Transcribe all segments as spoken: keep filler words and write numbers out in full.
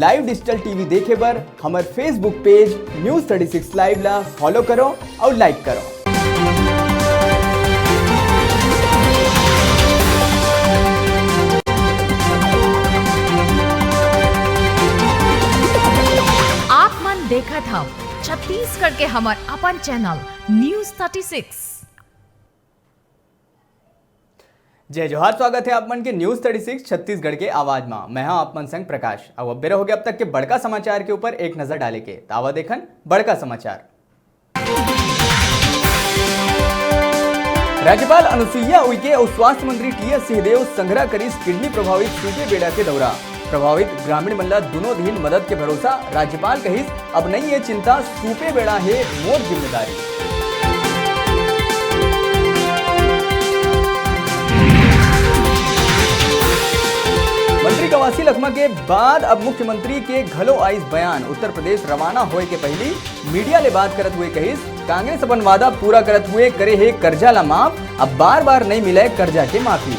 Live digital T V देखे बर हमर Facebook page News thirty six Live ला follow करो और like करो। आप मन देखत हव छत्तीसगढ़ के हमर अपन channel News thirty six। जय जोहार, स्वागत हे आप मन के News thirty six छत्तीसगढ़ के आवाज मा। मैं हा आप मन संग प्रकाश। अब, अब बेरा हो गया अब तक के बड़का समाचार के ऊपर एक नजर डाले के। त आवा देखन बड़का समाचार। राज्यपाल अनुसुईया उइके अउ स्वास्थ्य मंत्री टी एस सिंहदेव संघरा करिस किडनी प्रभावित सूपेबेड़ा के दौरा। प्रभावित ग्रामीण मन ला दुनों दिन मदद के भरोसा। राज्यपाल कहिस, अब नइ ये चिंता, सूपेबेड़ा हे मोर जिम्मेदारी। मंत्री कवासी लखमा के बाद अब मुख्यमंत्री के घलो आइस बयान। उत्तर प्रदेश रवाना होए के पहिली मीडिया ले बात करत हुए कहिस, कांग्रेस अपन वादा पूरा करत हुए करे हे कर्जा ला माफ, अब बार-बार नइ मिलय कर्जा के माफी।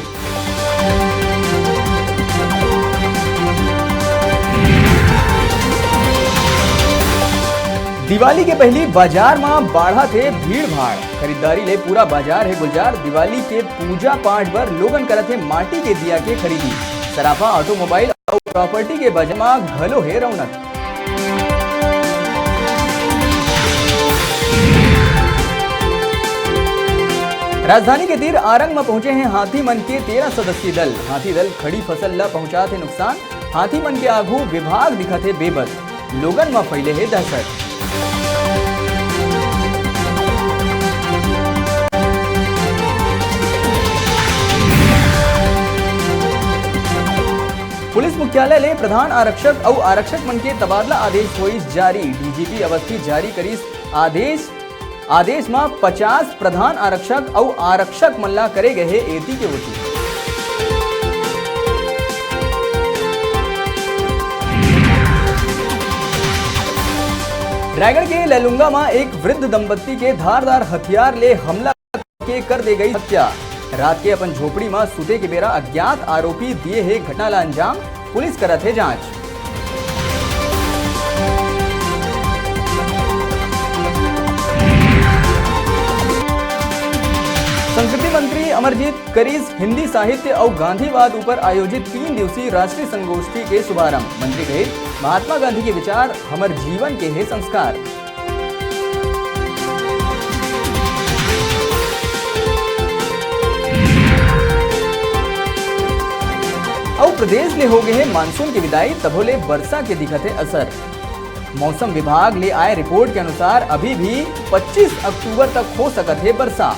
दिवाली के पहिली बाजार मा बाढ़त हे भीड़ भाड़, खरीदारी ले पूरा बाजार हे गुलजार। दिवाली के पूजा पाठ बर लोगन करत हे माटी के दिया के खरीदी। सराफा, ऑटोमोबाइल अउ प्रॉपर्टी के बाजार मा घलो हे रौनक। राजधानी के तीर आरंग म पहुंचे हैं हाथी मन के तेरह सदस्यीय दल। हाथी दल खड़ी फसल ला पहुंचात हे नुकसान। हाथी मन के आगू विभाग दिखत हे बेबस। लोगन म फैले हे दहशत। पुलिस मुख्यालय ले प्रधान आरक्षक अउ आरक्षक मन के तबादला आदेश होइस जारी। डीजीपी अवस्थी जारी करिस आदेश। आदेश म पचास प्रधान आरक्षक अउ आरक्षक मन ला करे गए हे एती के ओती। रायगढ़ के लैलूंगा म एक वृद्ध दंपत्ति के धारदार हथियार ले हमला के कर दे गई हत्या। रात के अपन झोपड़ी म सुते के बेरा अज्ञात आरोपी दिए हे घटना ला अंजाम, पुलिस करत हे जांच। संस्कृति मंत्री अमरजीत करिस हिंदी साहित्य अउ गांधीवाद ऊपर आयोजित तीन दिवसीय राष्ट्रीय संगोष्ठी के शुभारंभ। मंत्री कहिस, महात्मा गांधी के विचार हमर जीवन के हे संस्कार। अउ प्रदेश ले हो गए हे मानसून के विदाई, तभो ले बरसा के दिखत हे असर। मौसम विभाग ले आए रिपोर्ट के अनुसार अभी भी पच्चीस अक्टूबर तक हो सकत हे बरसा।